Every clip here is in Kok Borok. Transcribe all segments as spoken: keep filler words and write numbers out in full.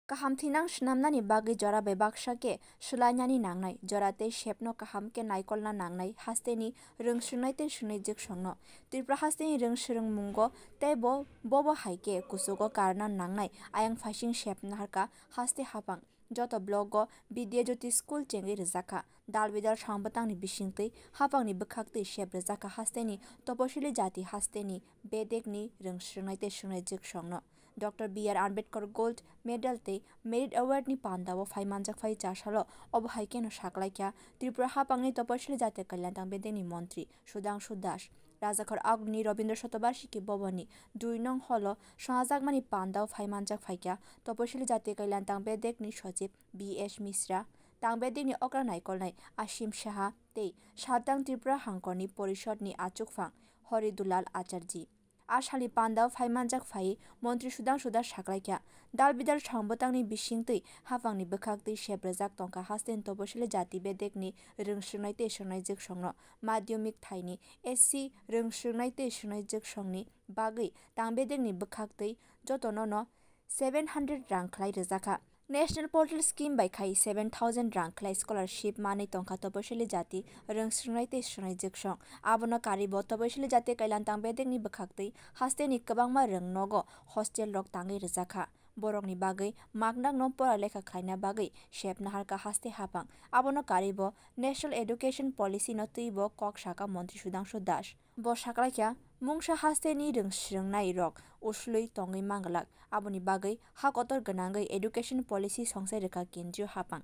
Kaham thinang swnamnani bagwi jora bai baksa khe swlainani nangnai, jora tei sepno kaham khe naikolna nangnai hasteni rwng swrwngnai tei swrwngnaijwk songno. Tripura hasteni rwng swrwngmungo tei bo, bobo hai khe kuchugo karna nangnai ayang phaising sep naharkha haste haphang. Joto blogo Vidya Jyoti school chengwi rwjakha. Dal bidal song bwtangni bisingtwi, haphangni bwkhaktwi sep rwjakha hasteni toposili jati hasteni bedekni rwng swrwngnai tei swrwngnaijwk songno. Doctor B R Ambedkar Gold Medal tei Merit Award ni pandao phai manjak phai cha salo obo hai kheno saklaikha Tripura haphangni toposili jati kalyan tang bedekni montri Sudhangshu Das. Rajakhor Agni Rabindra Shatabarshiki Bhavanni dui nong holo songjakmani pandao phai manjak phaikha toposili jati kalyan tang bedekni sochib B S Mishra, tang bedekni okra naikolnai Asim Saha tei Satang Tripura Hangkorni Porishodni achukphang Hori Dulal Acharji. A salni pandao phai manjak phai montri Sudhangshu Das saklaikha. Dal bidal song bwtangni bisingtwi haphangni bwkhaktwi sep rwjak tongkha hasteni toposili jati bedekni rwng swrwngnai tei swrwngnaijwk songno. Madhyamik thaini S C rwng swrwngnai tei swrwngnaijwk songni bagwi tang bedekni bwkhaktwi jotono no seven hundred rang khlai rwjakha. National Portal Scheme bai khai seven thousand rang khlai scholarship manwi tongkha toposili jati rwng swrwngnai tei swrwngnaijwk song. Abono karibo toposili jati kailantang bedekni bwkhaktwi hasteni kwbangma rwng nogo hostel rok tangwi rwjakha. Borokni bagwi maknakno pora lekha khlaina bagwi sep naharkha haste haphang. Abono karibo National Education Policy no twibo kok saka montri Sudhangshu Das. Bo saklaikha, mungsa hasteni rwng swrwngnai rok uslui tongwi manglak, aboni bagwi ha kotor gwnangwi education policy songsai rwkha kendriyo haphang.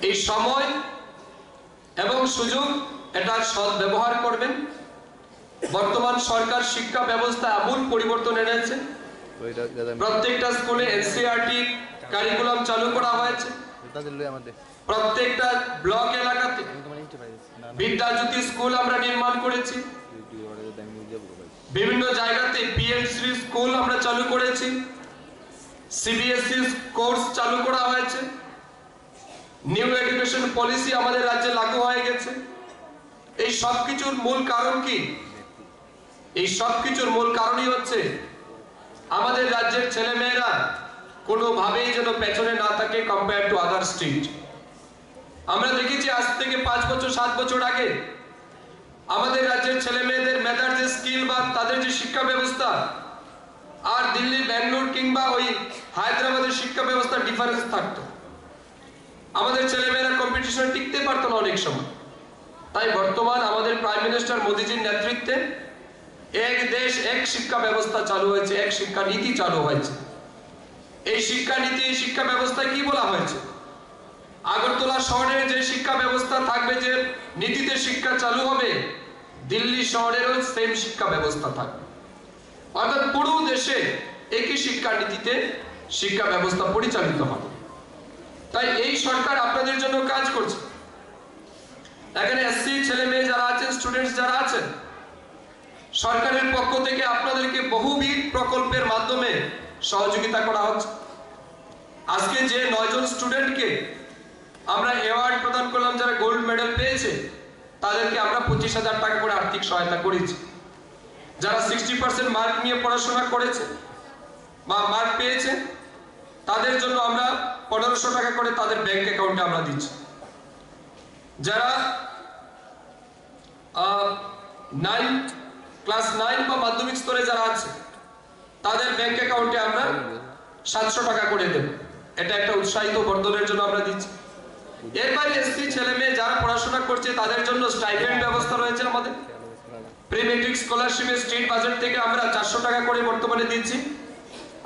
এই সময় এবং সুযোগ, এটার সদ্ব্যবহার করবেন। বর্তমান সরকার শিক্ষা ব্যবস্থা আমূল পরিবর্তন এনেছে। প্রত্যেকটা স্কুলে এনসিইআরটি কারিকুলাম চালু করা হয়েছে। প্রত্যেকটা ব্লক এলাকাতে বিদ্যাজ্যোতি স্কুল আমরা নির্মাণ করেছি। বিভিন্ন জায়গাতে পিএমসি স্কুল আমরা চালু করেছি। সিবিএসই কোর্স চালু করা হয়েছে। নিউ এডুকেশন পলিসি আমাদের রাজ্যে লাগু হয়ে গেছে। এই সব কিছুর মূল কারণ কি? এই সব কিছুর মূল কারণই হচ্ছে আমাদের রাজ্যের ছেলেমেয়েরা কোনোভাবেই যেন পেছনে না থাকে কম্পেয়ার টু আদার স্টেট। আমরা দেখেছি আজ থেকে পাঁচ বছর, সাত বছর আগে আমাদের রাজ্যের ছেলেমেয়েদের মেধার যে স্কিল বা তাদের যে শিক্ষা ব্যবস্থা আর দিল্লি, ব্যাঙ্গালোর কিংবা ওই হায়দ্রাবাদের শিক্ষা ব্যবস্থার ডিফারেন্স থাকতো। আমাদের ছেলেমেয়েরা কম্পিটিশনে টিকতে পারতো না অনেক সময়। তাই বর্তমান আমাদের প্রাইম মিনিস্টার মোদিজির নেতৃত্বে এক দেশ এক শিক্ষা ব্যবস্থা চালু হয়েছে, এক শিক্ষা নীতি চালু হয়েছে। এই শিক্ষা নীতি, এই শিক্ষা ব্যবস্থায় কি বলা হয়েছে? আগরতলা শহরে যে শিক্ষা ব্যবস্থা থাকবে, যে নীতিতে শিক্ষা চালু হবে, দিল্লি শহরেরও সেম শিক্ষা ব্যবস্থা থাকবে। অর্থাৎ পুরো দেশে একই শিক্ষা নীতিতে শিক্ষা ব্যবস্থা পরিচালিত হবে। তাই এই সরকার আপনাদের জন্য কাজ করছে। এখানে এসসি ছেলে মেয়ে যারা আছেন, স্টুডেন্টস যারা আছেন, সরকারের পক্ষ থেকে আপনাদেরকে বহুবিধ প্রকল্পের মাধ্যমে সহযোগিতা করা হচ্ছে। আজকে যে নয়জন স্টুডেন্টকে আমরা অ্যাওয়ার্ড প্রদান করলাম, যারা গোল্ড মেডেল পেয়েছে, তাদেরকে আমরা পঁচিশ হাজার টাকা করে আর্থিক সহায়তা করেছি। যারা সিক্সটি পার্সেন্ট মার্ক নিয়ে পড়াশোনা করেছে বা মার্ক পেয়েছে, তাদের জন্য আমরা পনেরোশো টাকা করে তাদের ব্যাংক অ্যাকাউন্টে আমরা দিচ্ছি। যারা নাইন, ক্লাস নাইন বা মাধ্যমিক স্তরে যারা আছে, তাদের ব্যাংক অ্যাকাউন্টে আমরা সাতশো টাকা করে দেব। এটা একটা উৎসাহিত বর্ধনের জন্য আমরা দিচ্ছি। এর বাইরে এসসি ছেলে মেয়ে যারা পড়াশোনা করছে, তাদের জন্য স্টাইপেন্ড ব্যবস্থা রয়েছে আমাদের। প্রি মেট্রিক স্কলারশিপের স্টেট বাজেট থেকে আমরা চারশো টাকা করে বর্তমানে দিচ্ছি।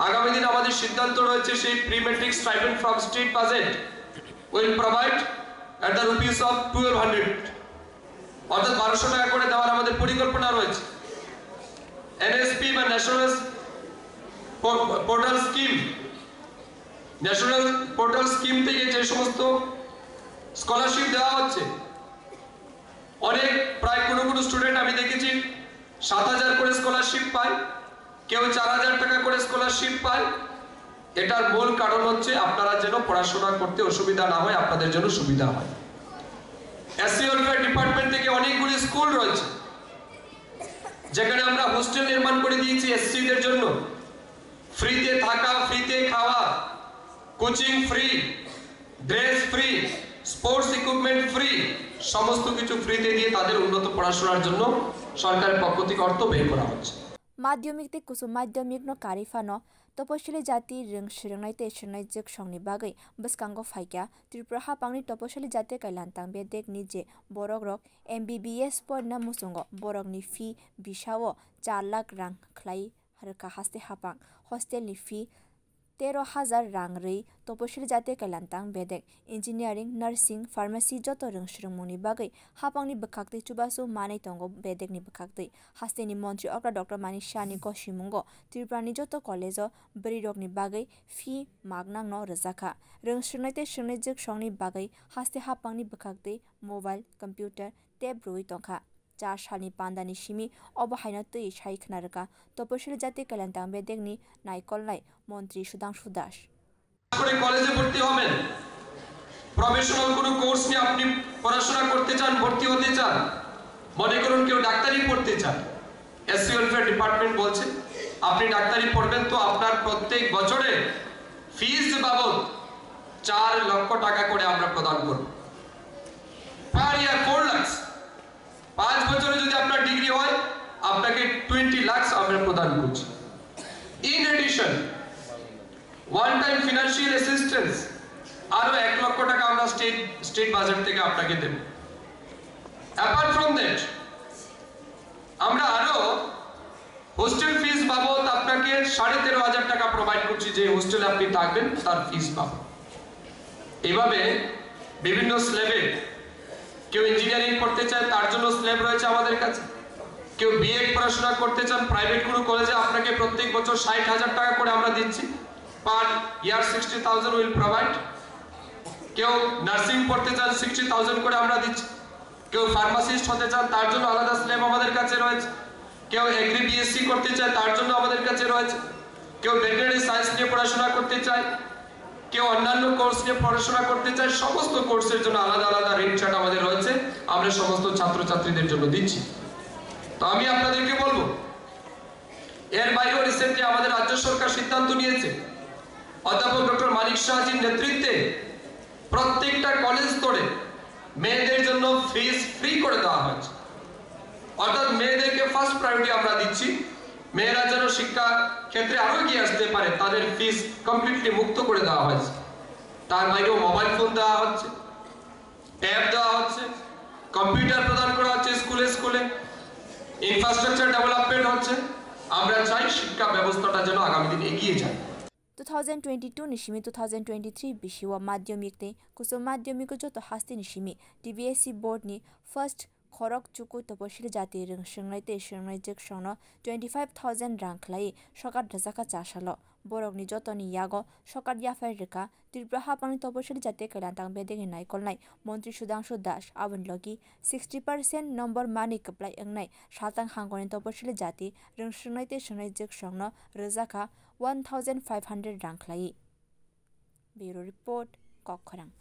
আগামী দিন আমাদের সিদ্ধান্ত রয়েছে, সেই pre metric stipend from state budget will provide at the rupees of twelve hundred, অর্থাৎ বারোশো টাকা করে দেওয়ার আমাদের পরিকল্পনা রয়েছে। এনএসপি বা national portal scheme, national portal scheme থেকে যে সমস্ত স্কলারশিপ দেওয়া হচ্ছে, অনেক, প্রায় কোনো কোনো স্টুডেন্ট আমি দেখেছি সাত হাজার করে স্কলারশিপ পায়, কেউ চার হাজার টাকা করে স্কলারশিপ পায়। এটার মূল কারণ হচ্ছে আপনারা যেন পড়াশোনা করতে অসুবিধা না হয়, আপনাদের জন্য সুবিধা হয়। এসসি ওয়েলফেয়ার ডিপার্টমেন্ট থেকে অনেকগুলি স্কুল রয়েছে, যেখানে আমরা হোস্টেল নির্মাণ করে দিয়েছি এসসিদের জন্য, ফ্রিতে থাকা, ফ্রিতে খাওয়া, coaching free, dress free, sports equipment free, সমস্ত কিছু ফ্রিতে দিয়ে তাদের উন্নত পড়াশোনার জন্য সরকারের পক্ষ থেকে অর্থ ব্যয় করা হচ্ছে। Madhyamik tei kuchuk madhyamik no karwi phano toposili jati rwng swrwngnai tei swrwngnai jwk songni bagwi bwskango phaikha Tripura hapangni toposili jati kailantang bedekni je borok rok M B B S porina muchungo borokni fee bisao char lakh rang khlai rwkha haste hapang. Hostelni fee tero hajar rang rwi toposili jati kailantang bedek, engineering, nursing, pharmacy joto rwng swrwngmungni bagwi hapangni bwkhaktwi chubachu manwi tongo bedekni bwkhaktwi. Hasteni montri okra Doctor Manik Sahni gosimungo Tripurani joto college-o bwrwirokni bagwi fee magnangno rwjakha. Rwng swrwngnai tei swrwngnai jwk songni bagwi haste hapangni bwkhaktwi mobile, computer, tep rwui tongkha. Char salni pandani simi obo haino twi sai khna rwkha toposili jati kailantang bedekni naikolnai montri Sudhangshu Das. করে কলেজে ভর্তি হবেন, প্রফেশনাল কোনো কোর্স নিয়ে আপনি পড়াশোনা করতে চান, ভর্তি হতে চান, মনে করুন কেউ ডাক্তারি পড়তে চান, এসসি ওয়েলফেয়ার ডিপার্টমেন্ট বলছে আপনি ডাক্তারি পড়বেন, তো আপনার প্রত্যেক বছরে ফিজ বাবদ চার লক্ষ টাকা করে আমরা প্রদান করব, পার ইয়ার ফোর লাখস। পাঁচ বছরে যদি আপনার ডিগ্রি হয়, আপনাকে টোয়েন্টি লাখস আমরা প্রদান করছি। In addition, one time financial assistance আরো এক লক্ষ টাকা আমরা স্টেট স্টেট বাজেট থেকে আপনাকে দেব। অ্যাপার্ট ফ্রম দ্যাট, আমরা আরো হোস্টেল ফিস বাবদ আপনাকে সাড়ে তেরো হাজার টাকা প্রোভাইড করছি, যে হোস্টেলে আপনি থাকবেন তার ফিস বাবদ। এইভাবে বিভিন্ন স্ল্যাবে, কেউ ইঞ্জিনিয়ারিং পড়তে চায়, তার জন্য স্ল্যাব রয়েছে আমাদের কাছে। কেউ বিএড পড়াশোনা করতে চান প্রাইভেট কোনো কলেজে, আপনাকে প্রত্যেক বছর ষাট হাজার টাকা করে আমরা দিচ্ছি, পার ইয়ার সিক্সটি থাউজেন্ড উইল প্রোভাইড। কেউ নার্সিং পড়তে চান, সিক্সটি থাউজেন্ড করে আমরা দিচ্ছি। কেউ ফার্মাসিস্ট হতে চান, তার জন্য আলাদা স্ল্যাব আমাদের কাছে রয়েছে। কেউ এগ্রি বিএসসি করতে চায়, তার জন্য আমাদের কাছে রয়েছে। কেউ ভেটেরিনারি সায়েন্স নিয়ে পড়াশোনা করতে চায়, কেউ অন্যান্য কোর্স নিয়ে পড়াশোনা করতে চায়, সমস্ত কোর্সের জন্য আলাদা আলাদা রেট চার্ট আমাদের রয়েছে, আমরা সমস্ত ছাত্রছাত্রীদের জন্য দিচ্ছি। তো আমি আপনাদেরকে বলবো, এর বাইরেও রিসেন্টলি আমাদের রাজ্য সরকার সিদ্ধান্ত নিয়েছে, অধ্যাপক ডক্টর মানিক সাহাজির নেতৃত্বে প্রত্যেকটা কলেজ স্তরে মেয়েদের জন্য ফিস ফ্রি করে দেওয়া হয়েছে। অর্থাৎ মেয়েদেরকে ফার্স্ট প্রায়োরিটি আমরা দিচ্ছি, মেয়েরা যেন শিক্ষা ক্ষেত্রে আরো এগিয়ে আসতে পারে, তাদের ফিস কমপ্লিটলি মুক্ত করে দেওয়া হয়েছে। তার বাইরেও মোবাইল ফোন দেওয়া হচ্ছে, ট্যাব দেওয়া হচ্ছে, কম্পিউটার প্রদান করা হচ্ছে স্কুলে স্কুলে, ইনফ্রাস্ট্রাকচার ডেভেলপমেন্ট হচ্ছে। আমরা চাই শিক্ষা ব্যবস্থাটা যেন আগামী দিন এগিয়ে যায়। Two thousand twenty-two ni simi two thousand twenty-three bisio madhyamik tei kuchuk madhyamiko joto hasteni simi T B S C board ni first khorok chuku toposili jati rwng swrwngnai tei swrwngnai jwk songno twenty five thousand rang khlai sokat rwjakha cha salo. Borokni jotoni yago sokat yaphai rwkha Tripura hapangni toposili jati kailantang bedekni naikolnai montri Sudhangshu Das, aboni logi sixty percent nombor manwi kwplai wngnai saltang hangkoni toposili jati rwng swrwngnai tei swrwngnai jwk songno rwjakha one thousand five hundred rang khlai. Bureau Report, Kokkhorang.